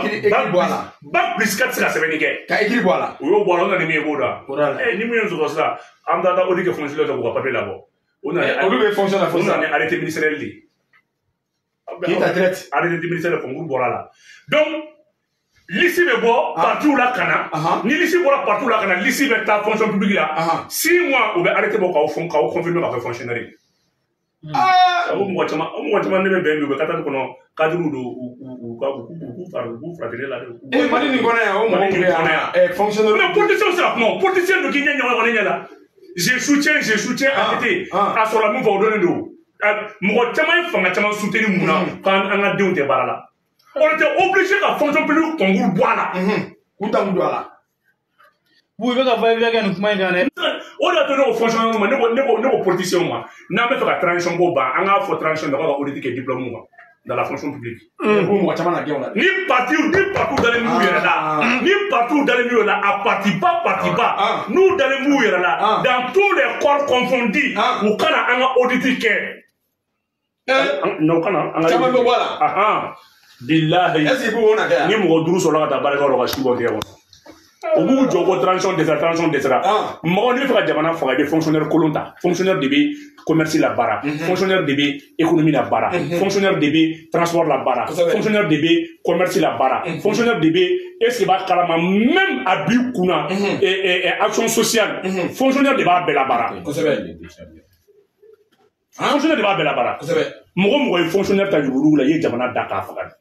écrit bɔ a la. Bac plus 4 tɛ se ka sɛbɛnni kɛ. Ka écrit bɔ a la. U y'o bɔ a la, u nana ni min ye k'o da. Ni min ye sɔrɔ sisan, an bɛ taa audit kɛ fonctionnaire fɛ k'u ka papier labɔ. U nana olu bɛ fonction la fo sisan. U nana ni arrêté ministériel de ye. K'i ta direct. Arrêté ministériel concours bɔra a la. Donc liste bɛ bɔ parti la ka na. Ni liste bɔra parti la ka na, liste bɛ taa fonction publique la. 6 mois u bɛ arrêté bɔ k'aw confirmer k'aw kɛ fonctionnaire ye. O mɔgɔ caman ne bɛ bɛn bi u bɛ katali kɔnɔ cadre don u k'u furakɛli la dɛ. Mali nin kɔnɔ yan o mɔgɔw bɛ yan fonctionnaire. Mais politicien sera kuma o politicien don k'i ɲɛ ɲɔgɔn kɔni ɲɛ la. Je soutiens ATT a sɔrɔla min fɔ o dɔnnen don. Mɔgɔ caman ye fanga caman soutenir mun na k'an ka denw tɛ baara la. On était obligé ka fonction publique concours bɔ a la. K'u ta kun don a la. Bubu i bɛ ka va-et-vient kɛ nin kuma in kan dɛ. O de y'a to ne ko fonctionnaire ma, ne ko politicien ma, n'an bɛ fɛ ka transition ko ban, an k'a fɔ transition na k'a ka audit kɛ diplôme kan dans la fonction publique. Mɔgɔ caman na gɛn o la. Ni parti dalen b'u yɛrɛ la, ni parti dalen b'u yɛrɛ la, a parti ba, n'u dalen b'u yɛrɛ la, dans tous les corps confondus, u kana an ka audit kɛ. Non, u kana an ka. Caman bɛ bɔ a la. Bilahi. Est-ce que b'o na kɛ yan? Ni mɔgɔ 5 sɔrɔla ka taa baarakɛyɔrɔ ka si bɔ tigɛ kɔnɔ. O b'u jɔ ko transition dɛsɛra. Mɔgɔ n'i bɛ fɛ ka jamana faga, i bɛ fonctionnaire kolon ta. Fonctionnaire de bɛ commerce la baara, fonctionnaire de bɛ économie la baara, fonctionnaire de bɛ transport la baara, fonctionnaire de bɛ commerce la baara, fonctionnaire de bɛ est-ce que b'a kalama même a b'i kunna action sociale, fonctionnaire de b'a bɛɛ la baara. Fonctionnaire de b'a bɛɛ la baara. Mɔgɔ mɔgɔ ye fonctionnaire ta yurugu la, i ye jamana da k'a faga.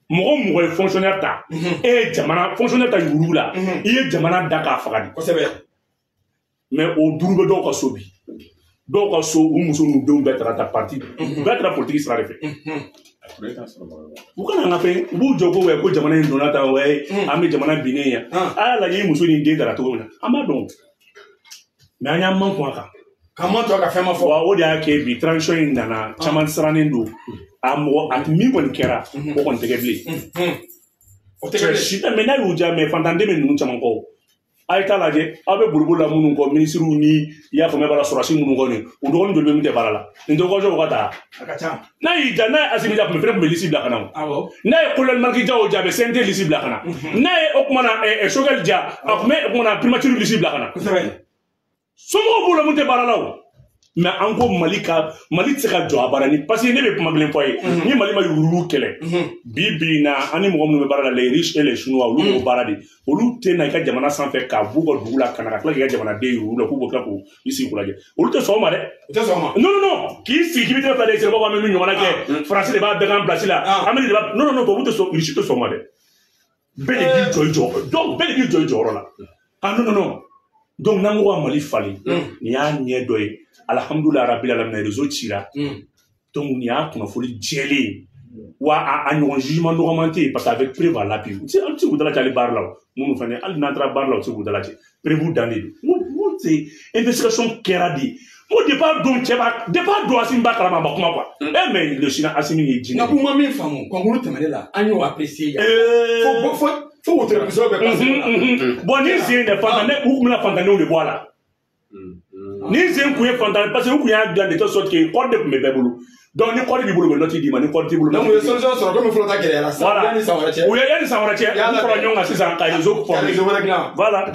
Mɔgɔ mɔgɔ ye fonctionnaire ta, e ye jamana fonctionnaire ta yurugu la, i ye jamana da k'a faga de. Mais o 5 bɛ dɔw ka so bi. Dɔw ka so u muso n'u denw bɛɛ taara ta parti, bɛɛ taara politique sira de fɛ. U kana an ka fɛn, u b'u jɔ ko ko jamana in donna tan, an bɛ jamana binnen yan. A y'a lajɛ i muso ni den taara cogo min na, an b'a dɔn. Mais an y'an man kun a kan. K'an ma to a ka fɛn ma fɔ. Wa o de y'a kɛ bi transition in nana, caman sirannen don. A mɔgɔ a min kɔni kɛra, o kɔni tɛ kɛ bilen. O tɛ kɛ bilen. Mais n'a y'u diya, mais fantanden bɛ ninnu caman kɔ. A ye taa lajɛ, aw bɛ boliboli la minnu kɔ, minisiriw ni i y'a faamuya b'a la sɔrɔdasi minnu kɔ nin, u dɔgɔnin joli bɛ min tɛ baara la. Nin tɛ kɔsɔn u ka taa. A ka ca. N'a y'i diya, n'a ye Asimi diya, a tun bɛ fɛnɛ tun bɛ lisi bila ka na o. N'a ye colonel Maliki Diaw diya, a bɛ CNT lisi bila ka na. N'a ye o kuma na Choguel diya, a tun bɛ o kuma na primature lisi bila ka na. Somɔgɔw b'u la mun tɛ baara la o. Mais an ko Mali tɛ se ka jɔ a baara ni parce que ne bɛ kuma kelen fɔ a ye. Ni Mali ma yurugu kɛlɛ, bi bi in na an ni mɔgɔ minnu bɛ baara la, les riches et les chinois, olu b'o baara de. Olu tɛ na i ka jamana sanfɛ k'a b'u ka dugu la ka na ka tila k'i ka jamanaden yurugu la k'u b'o tila k'u sigi k'u lajɛ. Olu tɛ sɔn o ma dɛ. U tɛ sɔn o ma. Non non non, k'i sigi k'i bɛ tɛgɛ fila da i sen kɔ, an bɛ min ɲɔgɔnna kɛ. Faransi de b'a bɛɛ k'an place la. Amérique de b'a non non non, tubabu tɛ sɔn, Russie tɛ sɔn o ma dɛ. Bɛɛ de k'i jɔ i jɔ, donc bɛɛ de k'i jɔ i jɔyɔrɔ la. Ah non non non. Donc n'an ko ka Mali falen, nin y'a ɲɛ dɔ ye. Alhamdulilayi rabil alamin, réseau cira. Donc nin y'a kunnafoni jɛlen ye. Wa a ɲɔgɔn jugement nɔgɔman tɛ yen parce que avec preuve à l'appui. U tɛ se k'u dalajɛ hali baara la o. Minnu fana hali n'an taara baara la u tɛ se k'u dalajɛ. Preuve dan de don. N ko investigation kɛra de. N ko depuis a don cɛ b'a depuis a don Asimi b'a kalama a ma kuma quoi. Mais le Chinois Asimi ye jinɛ. Nka kuma min faamu concours tɛmɛnen la an y'o apprécier yan. Fo wotoro bɛ passer. Bon ni sen de fantan u kun bɛna fantandenw de bɔ a la. Ni sen kun ye fantan parce que u kun y'a dilan de telle sorte que kɔɔri de tun bɛ bɛɛ bolo. Donc ni kɔɔri b'i bolo u bɛ nɔti d'i ma, ni kɔɔri t'i bolo. Donc u ye solution sɔrɔ komi fɔlɔ ta gɛlɛyara sisan. Yanni san wɛrɛ cɛ. U ye yanni san wɛrɛ cɛ. U fara ɲɔgɔn kan sisan ka réseau former. Ka réseau wɛrɛ dilan. Voilà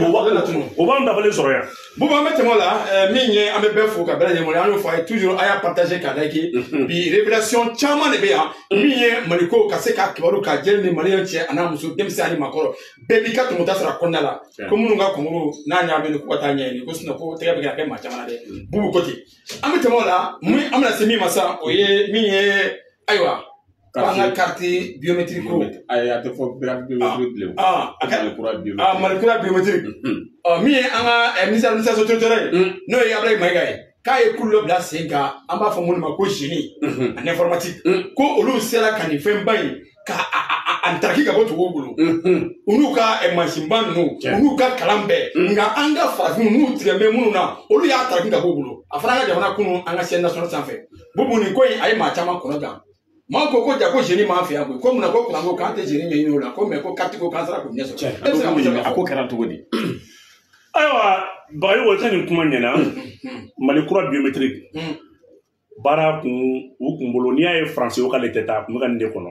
o b'anw dafalen sɔrɔ yan. Bubu an bɛ tɛmɛ o la, min ye an bɛ bɛɛ fo ka bɛɛ lajɛlen wele, an y'o fɔ a ye toujours a y'a partager k'a liker. Bi révélation caman de bɛ yan. Min ye Maliko ka se k'a kibaru k'a jɛlen ni maliyɛn cɛ a n'a muso denmisɛn ani maakɔrɔ bɛɛ b'i ka tɔmɔta sɔrɔ a kɔnɔna la. Ko minnu ka concours n'a ɲagaminen don k'u ka taa ɲɛɲini ko sinon ko tɛgɛ bɛ ka kɛ maa caman na dɛ. Bubu ko ten. An bɛ tɛmɛ o la, an bɛna se min ma sisan o ye min ye ayiwa k'an ka carte biométrique ko. Ayi a tɛ fɔ carte biométrique bilen. Malikura biométrique. Min ye an ka ministère de l'administration territoriale ye n'o ye Abdoulaye Maïga ye k'a ye kulu dɔ bila sen kan an b'a fɔ minnu ma ko génie en informatique ko olu sera ka nin fɛnba in ka a a taraki ka bɔ tubabuw bolo. U n'u ka mansinba ninnu, u n'u ka kalan bɛɛ. Nka an ka farafinw n'u tigɛ bɛ minnu na, olu y'a taraki ka bɔ u bolo. A fɔra an ka jamana kunun an ka chaîne nationale sanfɛ. Bubu nin ko in a ye maa caman kɔnɔ gan. Maaw ko ko ja ko jeune m'an fɛ yan koyi. Ko munna ko kuranko k'an tɛ jeune ɲɛɲini o la. Ko mais ko carte ko k'an sera k'o ɲɛ sɔrɔ. E bɛ se ka mun a ko kɛra cogo di? Ayiwa Bagayogo, i ka nin kuma ɲɛna. Mali kura biométrique baara kun u kun bolo, n'i y'a ye faransi o k'ale tɛ taa, a kun bɛ ka nin de kɔnɔ.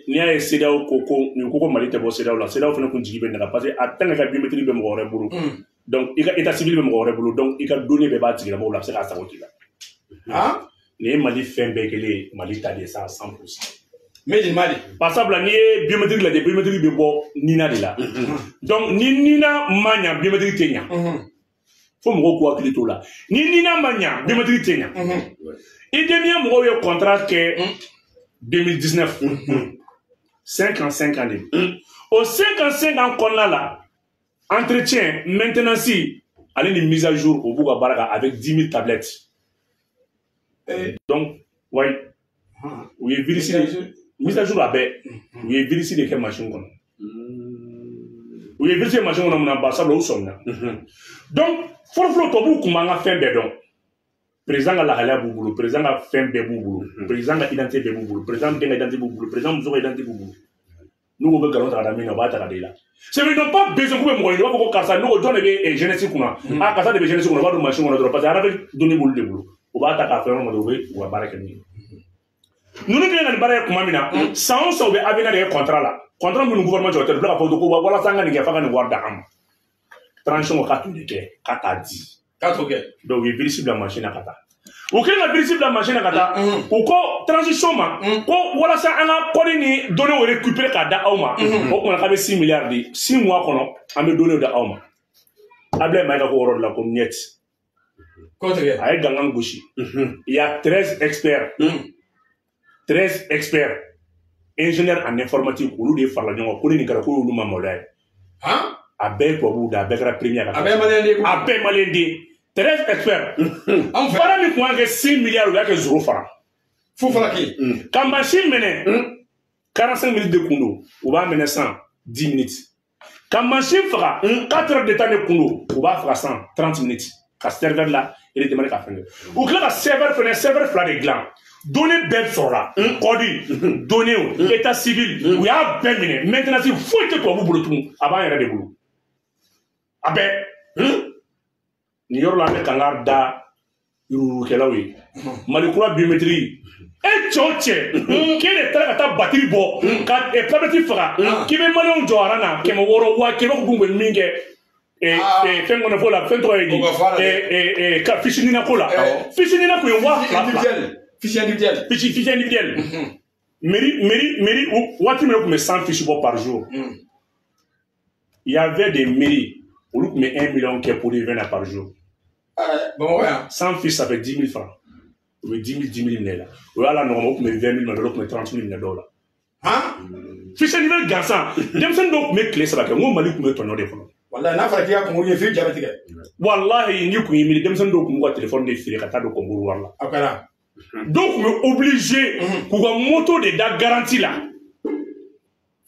N'i y'a ye CEDEAO ko ko nin ko Mali tɛ bɔ CEDEAO la, CEDEAO fana kun jigi bɛ nin kan parce que a tant que ka biométrique bɛ mɔgɔ wɛrɛ bolo, donc i ka état civil bɛ mɔgɔ wɛrɛ bolo, donc i ka données bɛɛ b'a tigilamɔgɔw la, a bɛ se k'a sago k'i la. Nin ye Mali fɛn bɛɛ kelen ye, Mali ta de ye sa 100%. Made in Mali. Par sabula n'i ye biométrique lajɛ, biométrique bɛ bɔ NINA de la. Donc ni NINA ma ɲa, biométrique tɛ ɲa. Fo mɔgɔw k'u hakili t'o la. Ni NINA ma ɲa, biométrique tɛ ɲa. IDEMIA mɔgɔw ye contrat kɛ 2019. 5 ans, 5 ans de. O 5 ans, 5 ans kɔnɔna la, entretien, maintenance, ale ni mise à jour, o b'u ka baara kan avec 10 000 tablettes. Donc, ouais, u ye virus de mise à jour a bɛɛ, u ye virus de kɛ machine kɔnɔ. U ye virus kɛ machine kɔnɔ mun na? Bari sabula u sɔmina. Donc, fɔlɔfɔlɔ tubabuw kun b'an ka fɛn bɛɛ dɔn. Président ka lahalaya b'u bolo, président ka fɛn bɛɛ b'u bolo, président ka identité bɛɛ b'u bolo, président den ka identité b'u bolo, président muso ka identité b'u bolo. N'u ko bɛ nkalon ta ka da min na, u b'a ta ka da i la. C'est qu'ils n'ont pas besoin k'u bɛ mɔgɔ ɲini, u b'a fɔ ko karisa, n'u ko jɔn de bɛ jeunesse kunna, ah karisa de bɛ jeunesse kunna, u b'a don machine kɔnɔ dɔrɔn parce que arabe donni b'olu de bolo. U b'a ta k'a fɛn yɔrɔ ma dɔrɔn, u bɛ u ka baara kɛ n'u ye. Ninnu kɛlen ka nin baara kɛ tuma min na, san o san u bɛ avenir de kɛ contrat la. Contrat minnu gouvernement jɔ tɛ, u bɛ tila k'a fɔ ko walasa an ka nin kɛ f'a ka nin wari d'an ma. Transition ko k'a t'o de kɛ, k'a t'a di. K'a t'o kɛ. Donc u ye virus bila machine na ka taa. U kɛlen ka virus bila machine na ka taa, u ko transition ma ko walasa an ka code ni données récupérer k'a da aw ma, o tuma k'a bɛ 6 milliards di, 6 mois kɔnɔ an bɛ données da aw ma. Ablaye Maïga ko yɔrɔ de la ko niet. A ye gangan gosi. Il y a 13 experts. 13 experts ingénieurs en informatique, olu de farala ɲɔgɔn kan ko ni nin kɛra ko y'olu ma maloya ye. A bɛɛ ye tubabuw da, a bɛɛ kɛra premier. A bɛɛ malien den. A bɛɛ malien den. 13 experts. Baara min kun kan kɛ 6 milliards, u y'a kɛ 0 franc. Fu fana kɛ. Ka machine minɛ 45 minutes de kun don, u b'a minɛ 110 minutes. Ka machine faga 4 heures de temps de kun don, u b'a faga 130 minutes. Ka serveur la redémarrer ka fɛn kɛ. U tila ka serveur fɛnɛ, serveur fila de dilan. Données bɛɛ sɔrɔla, code, données, état civil, u y'a bɛɛ minɛ. Maintenance foyi tɛ tubabu bolo tugun, a b'an yɛrɛ de bolo. A bɛɛ. Nin yɔrɔ la an bɛ kangari da yuruguyurugukɛlaw ye. Mali kura biométrie, e cɛ o cɛ k'e de taara ka taa batiri bɔ ka tablette faga, k'i bɛ maliyɛnw jɔ aran na 600 100,000 k'u bɛ min kɛ fɛn kɔnɔ fo la, fɛn tɔgɔ ye di, ka fiche NINA ko la, fiche NINA kun ye 2000. Fiche individuelle. Fiche individuelle. Mairie, waati min na kun bɛ 100 fiches bɔ par jour. Il y avait des mairies olu tun bɛ 1 million kɛ pour 20 par jour. 100 fiches, ça fait 10 000 francs. U bɛ 10 000 10 000 minɛ i la. O y'a la nɔgɔma, u tun bɛ 20 000 minɛ dɔw la, u tun bɛ 30 000 minɛ dɔw la. Fiche individuelle gansan, denmisɛnnin dɔw tun bɛ tile 3 kɛ, n ko Mali tun bɛ tɔɲɔ de kɔnɔ. Wallahi n'a fɔra k'i ka concours ye f'i ja bɛ tigɛ. Wallahi n'i kun y'i miiri, denmisɛnnin dɔw tun b'u ka téléphone de feere ka taa don concours wari la. A kɛra. Dɔw tun bɛ obligé k'u ka moto de da garantie la.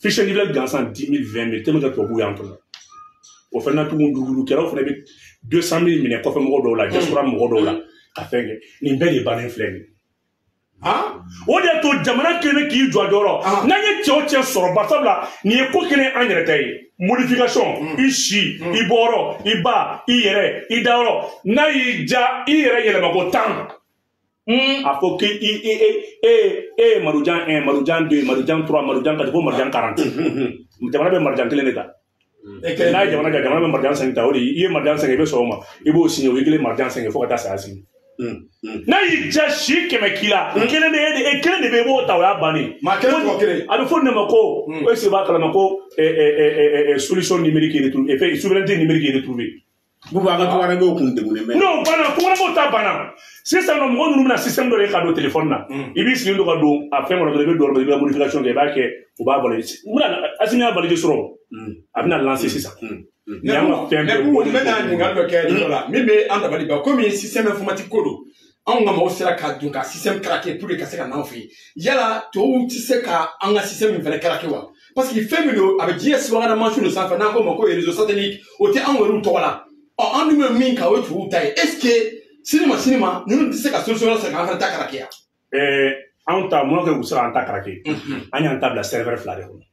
Fiche individuelle gansan 10 000 20 000 tellement que tubabuw y'an tɔɲɔ. O fana tugun yuruguyurugukɛlaw fana bɛ 200 000 minɛ kɔfɛ mɔgɔ dɔw la, diaspora mɔgɔ dɔw la ka fɛn kɛ. Nin bɛɛ de bannen filɛ nin ye. O de y'a to jamana kelen bɛ k'i jɔ a jɔyɔrɔ. N'an ye cɛ o cɛ sɔrɔ, bari sabula nin ye ko kelen an yɛrɛ ta ye. Modification, i si, i bɔyɔrɔ, i ba, i yɛrɛ, i dayɔrɔ, n'a y'i ja i yɛrɛ yɛlɛma ko 10. A fɔ k'i e e Marujan 1, Marujan 2, Marujan 3, Marujan 4, fo Marujan 40. Jamana bɛ Marujan kelen de ta. N'a ye jamana kɛ, jamana bɛ Marujan 5 ta, o de i ye Marujan 5 i bɛ sɔn o ma, i b'o signé, o ye kelen Marujan 5 fo ka taa saya signé. N'a y'i ja si 100 k'i la, kelen bɛ e kelen de bɛ i b'o ta, o y'a bannen. Maa kelen tɔgɔ kelen. A bɛ fɔ nin de ma ko, est-ce que b'a kalama ko solution numérique retrouvée, souveraineté numérique retrouvée. Bubu a ka tubabuw kun degunnen bɛ. N'o banna, tubabuw ta banna. Sisan nɔ mɔgɔ ninnu bɛna système dɔ de ka don téléphone na. I b'i sigi don ka don a fɛn kɔnɔ dɔrɔn, i bɛ don yɔrɔ dɔ, i bɛ modification kɛ, i b'a kɛ, u b'a valider. U bɛna Assimi y'a valider sɔrɔ, a bɛna lancer sisan. Ne bɛ bɛna ɲininkali dɔ kɛ nin yɔrɔ la min bɛ an dabali ban, komi système informatique ko don, anw ka mɔgɔw sera ka don ka système craquer pour que ka se ka n'anw fɛ yen. Yala tɔw tɛ se ka an ka système min fana craquer wa? Parce que fɛn min don, a bɛ diɲɛ subahana mansinw de sanfɛ, n'an ko ma ko réseau satellite, o tɛ anw yɛrɛw tɔgɔ la. Ɔ, an dun bɛ min kan, o ye tubabuw ta ye. Est ce que sini ma sini ma ninnu tɛ se ka solution wɛrɛ sɔrɔ k'an fana ta karake yan? Anw ta mun kɛ, u bɛ se k'an ta karake. An y'an ta bila serveur 2 de kɔnɔ.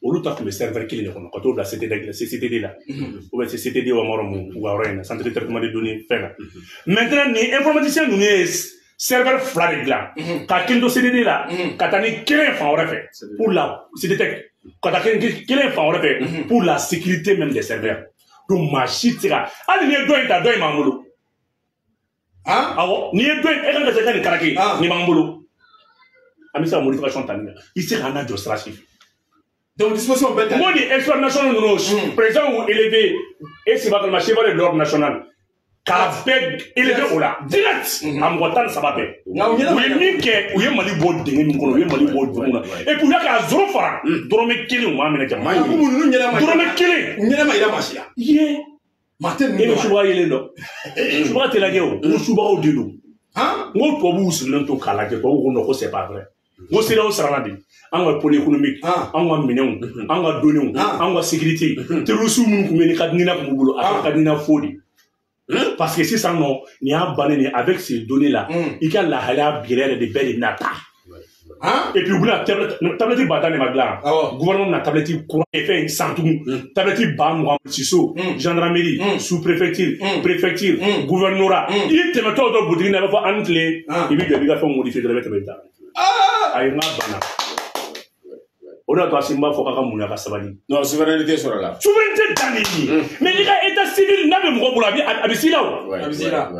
Olu ta tun bɛ serveur 1 de kɔnɔ ka t'o bila CCTD la, ou bien CCTD wa mɔrɔ mun u ka yɔrɔ in na, centre de traitement de données fɛn na. Maintenant, ni informaticien ninnu ye serveur 2 de dilan, ka kelen to CDD la, ka taa ni kelen fan wɛrɛ fɛ pour la CDTech, ka taa kelen fan wɛrɛ fɛ pour la sécurité même des serveurs. Donc maa si tɛ se ka, hali n'i ye dɔ in ta, dɔ in b'an bolo. Awɔ, n'i ye dɔ in, e kan ka se ka nin karake, nin b'an bolo. An bɛ se ka modification ta nin kan, i tɛ se k'an lajɔ sira si fɛ. Donc disposition bɛɛ ta. Moi, les experts nationaux ninnu, président y'u élevé, et c'est pas chef de l'ordre national, k'a bɛɛ élevé o la direct, a mɔgɔ 13 bɛɛ. U ye min kɛ, u ye Mali bɔ dingɛ min kɔnɔ, u ye Mali bɔ dugu na. Et puis u y'a kɛ a zéro fara, dɔrɔmɛ kelen u m'a minɛ jamana. Dɔrɔmɛ kelen. U ɲɛnama yira maa si la. Ye. Maa tɛ ninnu. E bɛ subaga yelen dɔn. Subaga tɛ lajɛ o, n ko subagaw de don. N ko tubabuw sigilen to k'a lajɛ, tubabuw ko non, ko c'est pas vrai. N ko CEDEAO sarala de, an ka pôle économique, an ka minɛnw, an ka données, an ka sécurité, terroristes minnu tun bɛ ni kadinina tun b'u bolo, a kɛra kadinina fo de. Parce que sisan nɔ, nin y'a bannen de avec ces données là, i ka lahalaya yɛrɛ yɛrɛ de bɛɛ de bɛna ta. Et puis u bɛna tablette 10 000 de ma dilan, gouvernement bɛna tablette kura fɛn san tugun, tablette 20 000 siso, gendarmerie, sous préfecture, préfecture, gouvernorat. I tɛmɛtɔ dɔ butigi la, i b'a fɔ an ni tile, i b'i jɔ i b'i ka fɛnw modifier dɔrɔn, i bɛ tɛmɛ i bɛ taa. Ayi, n ka banna. O de y'a to Asimi b'a fɔ k'a ka muɲu, a ka sabali. Non, souveraineté sɔrɔ la. Souveraineté dan de ye nin ye. Mais i ka état civil n'a bɛ mɔgɔ bolo, a bɛ s'i la o. A bɛ s'i la.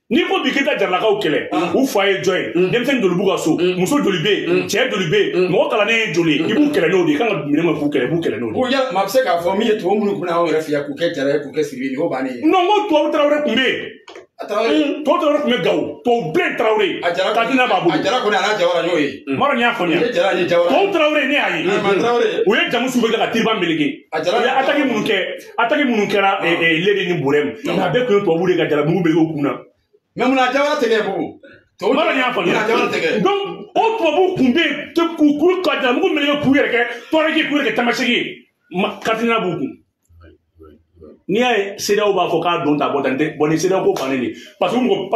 N'i ko bi k'i ta Jaralakaw kɛlɛ, u fa ye jɔn ye, denmisɛnnin joli b'u ka so, muso joli bɛ yen, cɛ joli bɛ yen, mɔgɔ kalannen ye joli ye, i b'u kɛlɛ n'o de ye, i kan ka minɛ min k'u kɛlɛ, i b'u kɛlɛ n'o de ye. Ko maa bɛ se k'a fɔ min ye tubabu minnu kun bɛ anw yɛrɛ fɛ yan k'u kɛ Jara ye, k'u kɛ Sidibe ye, o bannen ye. Non, n ko tubabu Tarawele tun bɛ yen. Tubabu Tarawele tun bɛ Gawo, tubabu bilen Tarawele, Kadina b'a bolo. A Jara kɔni a n'a Jawara y'o ye. Mara n y'a faamuya. Jara ni Jawara. Tubabu Tarawele ne y'a ye. U ye jamu sugu bɛɛ kɛ ka tiriba meleke. U ye attaque minnu kɛra Lede ni Burɛmu, a bɛɛ tun ye tubabu de ka jalamugu meleke u kun na. Mais mun na Jawara tɛ kɛ Bubu? Mara n y'a faamuya. Donc o tubabu kun bɛ yen k'u ka jalamugu meleke k'u yɛrɛ kɛ Touareg, k'u yɛrɛ kɛ Tamaseki ye, Kadina b'u kun. N'i y'a ye CEDEAO b'a fɔ k'a don ta bɔ tan tɛ, bon ni CEDEAO ko bannen de, parce que mɔgɔ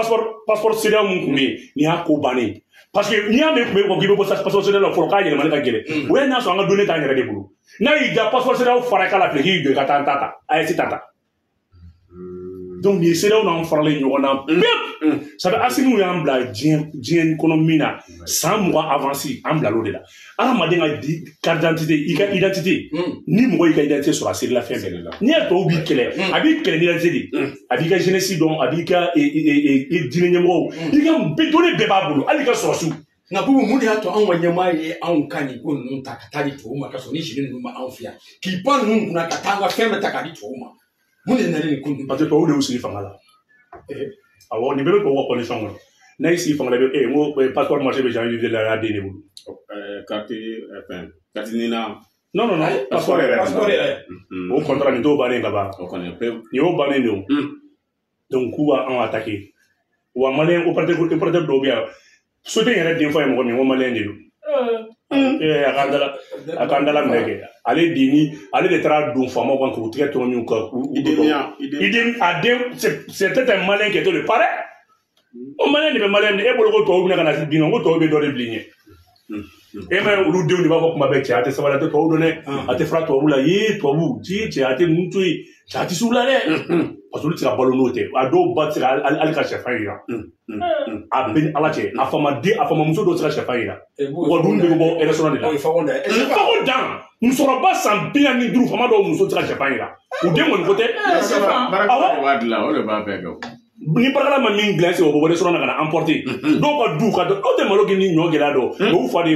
passeport CEDEAO mun tun bɛ yen, nin y'a ko bannen ye. Parce que n'i y'a mɛn tun bɛ k'i bɛ bɔ passeport CEDEAO la fɔlɔ, k'a yɛlɛmali ka gɛlɛn, o ye n'a sɔrɔ an ka données t'an yɛrɛ de bolo. N'a y'i ja passeport CEDEAO fara k'a la filɛ, k'i jɔ i ka taa an ta ta, AES ta ta. Donc nin ye CEDEAO n'an faralen ɲɔgɔn na pewu. Ça fait Asimi y'an bila diɲɛ kɔnɔ min na, san 20 avance an bila l'o de la. Hadamaden ka carte d'identité, i ka identité, ni mɔgɔ y'i ka identité sɔrɔ, a serila fɛn bɛɛ la. N'i y'a tɔw b'i kɛlɛ, a b'i kɛlɛ ni identité de, a b'i ka jeunesse dɔn, a b'i ka diinɛ ɲɛmɔgɔw, i ka données bɛɛ b'a bolo, hali i ka sɔrɔsiw. Nka Bubu, mun de y'a to anw ka ɲɛmaa ye anw ka nin ko ninnu ta ka taa di tubabuw ma, ka sɔrɔ ni jeunes ninnu ma anw fɛ yan, k'i pan ninnu kunna ka taa an ka fɛn bɛɛ ta k'a di tubabuw ma? Mun de nana nin ko ninnu? Parce que tubabuw de y'u sigi fanga la. Awɔ, nin bɛɛ bɛ tubabuw ka condition kɔnɔ. N'a y'i sigi fanga la, i bɛ n ko passeport marché bɛ Jean-Yves de la y'a den de bolo. Carte fɛn, carte nina. Non non non, passeport yɛrɛ. Passeport yɛrɛ. O contrat nin t'o bannen ka ban. O kɔni pewu. Nin y'o bannen de o. Donc k'u b'anw attaquer. Wa malien opérateur dɔw bɛ yan. Soden yɛrɛ den fa ye mɔgɔ min ye, n ko malien de don. A k'an dala minɛ kɛ. Ale de ni ale de taara don faamaw kan k'u tigɛ tɔmɔ min kan. A den, c'est un malien qui était le parrain. O malien de bɛ malien e bolo ko tubabu bɛna ka na bin, ko tubabu bɛ dɔ de bilen ɲɛ. E ma ye olu denw de b'a fɔ kuma bɛɛ, cɛ a tɛ sabali, a tɛ tubabu dɔn dɛ, a tɛ fara tubabu la, ye tubabu ci cɛ a tɛ ninnu to yen, cɛ a tɛ s'u la dɛ. Parce que olu tɛ se ka balo n'o tɛ, a dɔw ba tɛ se ka hali ka sɛfan yira. A bɛ ni Ala cɛ, a famaden, a famamuso dɔw tɛ se ka sɛfan yira. Wa dumuni bɛɛ bɛ bɔ restaurant de la. Fako dan, musokɔrɔba san 45, fama dɔw muso tɛ se ka sɛfan yira. U den kɔni ko tɛ. Awɔ. B'a dilan, o de b'a bɛɛ kɛ o. Ni barakala ma min dilan, o bɛ bɔ restaurant na ka na emporter. Dɔw ka du ka dɔw tɛ malo kɛ ni ɲɔ gɛlɛya dɔn, mais u fa de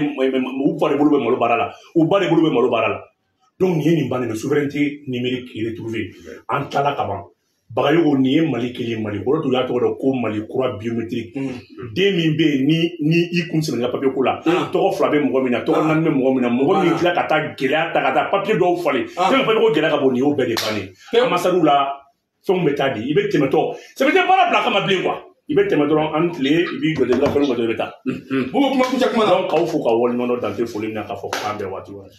bolo bɛ malo baara la, u ba de bolo bɛ malo baara la. Donc nin ye nin bannen de souveraineté numérique retrouvée. An tilala ka ban. Bagayogo, nin ye Mali kelen Mali kɔrɔ tun y'a tɔgɔ dɔn ko Mali kura biométrique. Den min bɛ yen ni i kun sɛbɛnna papier ko la, tɔgɔ 2 bɛ mɔgɔ min na, tɔgɔ 4 bɛ mɔgɔ min na, mɔgɔ min tila ka taa gɛlɛya ta ka taa papier dɔw falen. Fɛn papier ko gɛlɛya ka bon, nin y'o bɛɛ de bannen. Ambassade la fɛnw bɛ taa di, i bɛ tɛmɛtɔ, ça veut dire baara bila kama bilen quoi. I bɛ tɛmɛ dɔrɔn an tile, i b'i jɔ de la fɛnw ka dɔrɔn i bɛ taa. Bubu, kuma kuncɛ kuma la. Donc k'aw fo ka waleɲuman dɔn dante foli min na k'a fɔ k'an bɛn waati wɛrɛ.